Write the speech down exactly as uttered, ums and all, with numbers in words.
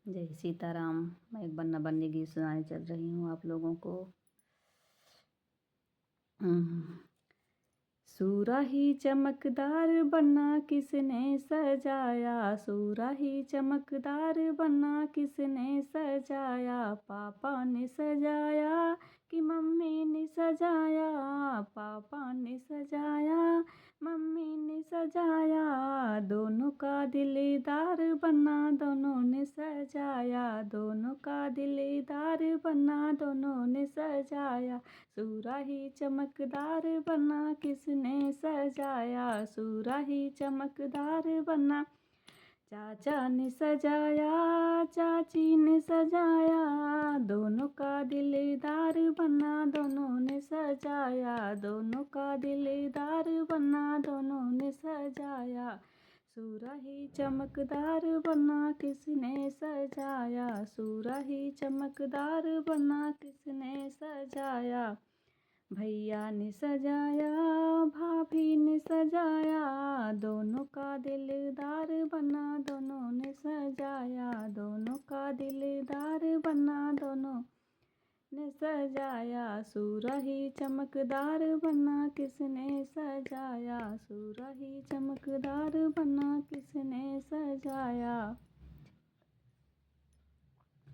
जय सीताराम। मैं एक बन्ना बन्नी गीत सुनाने चल रही हूँ आप लोगों को। हम्म। सूरा ही चमकदार बन्ना किसने सजाया, सूरा ही चमकदार बन्ना किसने सजाया, पापा ने सजाया कि मम्मी ने सजाया, पापा ने सजाया, मम्मी ने सजाया, दोनों का दिलदार बन्ना दोनों ने सजाया, दोनों का दिलदार बन्ना दोनों ने सजाया। सूरा ही चमकदार बन्ना किसने सजाया, सूरा ही चमकदार बन्ना। चाचा ने सजाया, चाची ने सजाया, दोनों का दिलदार बन्ना दोनों ने सजाया, दोनों का दिलदार बन्ना दोनों ने सजाया। सूरा ही चमकदार बन्ना किसने सजाया, सूरा ही चमकदार बन्ना किसने सजाया। भैया ने सजाया, भाभी ने सजाया, दोनों का दिलदार बन्ना दोनों ने सजाया, दोनों का दिलदार बन्ना दोनों ने सजाया। सूरा ही चमकदार बन्ना किसने सजाया, सूरा ही चमकदार बन्ना किसने सजाया।